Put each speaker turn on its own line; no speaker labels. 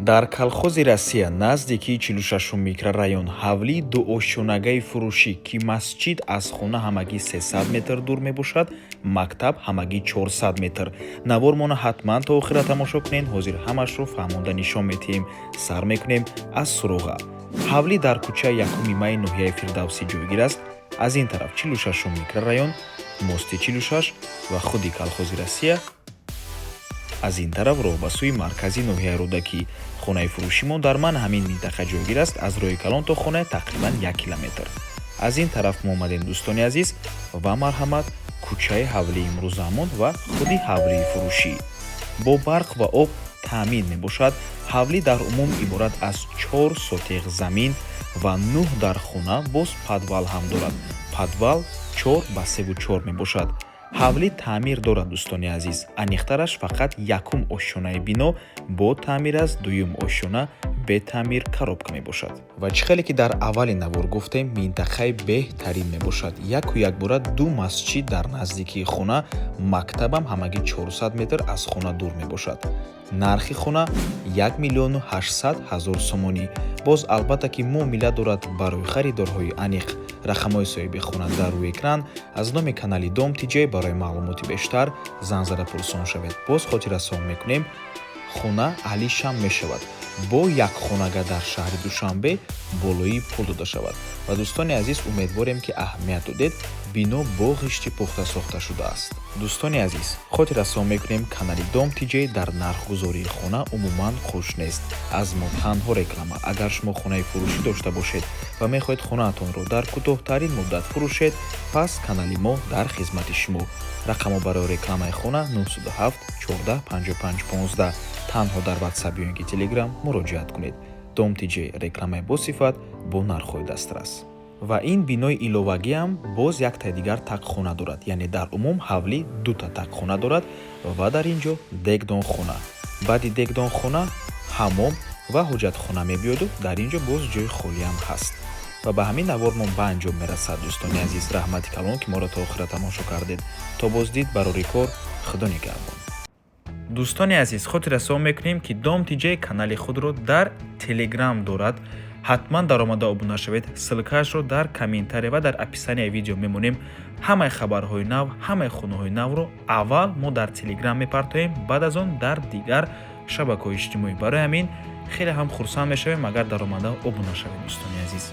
Дар Колхози Россия, наздикии 46-ум микрорайон, ҳавлии дуошёнагаи фурӯшӣ, ки масҷид аз хона ҳамагӣ 300 метр дур мебошад, мактаб ҳамагӣ 400 метр. Навормона ҳатман то охира тамошо кунед. Ҳозир ҳамашро фаҳмонда нишон медиҳем. Сар мекунем аз суроға. Ҳавлӣ дар кӯчаи Якуми Май ноҳияи Фирдавсӣ ҷойгир аст. Аз ин тараф 46-ум микрорайон, мости 46 ва худи Колхози Россия, аз ин тараф роҳ ба сӯи маркази ноҳияи Рӯдакӣ. Хонаи фурӯшимон дар ман ҳамин минтақа ҷойгир аст. Аз роҳи калон то хона тақрибан 1 километр. Аз ин тараф мо омадем, дӯстони азиз, ва марҳамат, кӯчаи ҳавлии имрӯзаамон ва худи ҳавлии фурӯшӣ бо барқ ва об таъмин мебошад. Ҳавлӣ дар умум иборат аз 4 сотих замин ва нӯҳ дар хона, боз подвал ҳам дорад. Подвал 4 ба 3,4 мебошад. Ҳавлӣ таъмир дорад, дӯстони азиз. Аниқтараш, фақат якум ошёнаи бино бо таъмир аст, дуюм ошёна бетаъмир, коробка мебошад. Ва чӣ хеле ки дар аввали навор гуфтем, минтақаи беҳтарин мебошад. Яку якбора ду масҷид дар наздикии хона, мактабам ҳамагӣ 400 метр аз хона дур мебошад. Нархи хона 1 миллиону 800 ҳазор сомонӣ. Боз, албатта, ки муомила дорад. Барои харидорҳои аниқ рақамҳои соҳиби хона дар рӯи экран. Аз номи канали Дом Тиҷей барои маълумоти бештар занг зада пурсон шавед. Боз хотиррасон мекунем, хона алишам мешавад, бо як хонага дар шаҳри Душанбе болои пул дода шавад. Ва, дӯстони азиз, умедворем, ки аҳамият додед, бино бо ғишти пухта сохта шудааст. Дӯстони азиз, хотиррасон мекунем, канали Дом Тиҷей дар нархгузории хона умуман хуш нест. Аз мо танҳо реклама. Агар шумо хонаи фурӯшӣ дошта бошед ва мехоҳед хонаатонро дар кӯтоҳтарин муддат фурӯшед, пас канали мо дар хизмати шумо. Рақамҳо барои рекламаи хона 907 14 55 15. Танҳо дар Ватсап ё ин ки Телеграм муроҷиат кунед. Дом Тиҷей: рекламаи босифат бо нархҳои дастрас. Ва ин бинои иловагиам боз яктаи дигар тақхона дорад, яъне дар умум ҳавлӣ дута тақхона дорад. Ва дар ин ҷо дегдонхона, баъди дегдонхона ҳаммом ва ҳоҷатхона мебиёду дар ин ҷо боз ҷои холиам ҳаст. Ва ба ҳамин навормон ба анҷом мерасад. Дӯстони азиз, раҳмати калон, ки моро то охира тамошо кардед. То боздид, барори кор, Худо нигаҳбон. Дӯстони азиз, хотиррасон мекунем, ки Дом Тиҷей канали худро дар Телеграм дорад. Ҳатман даромада обуна шавед. Ссылка ашро дар комментария ва дар описания и видео мемонем. Ҳамаи хабарҳои нав, ҳамаи хонаҳои навро аввал мо дар Телеграм мепартоем, баъд аз он дар дигар шабакаҳои иҷтимоӣ. Барои ҳамин хеле ҳам хурсанд мешавем, агар даромада обуна шавед, дӯстони азиз.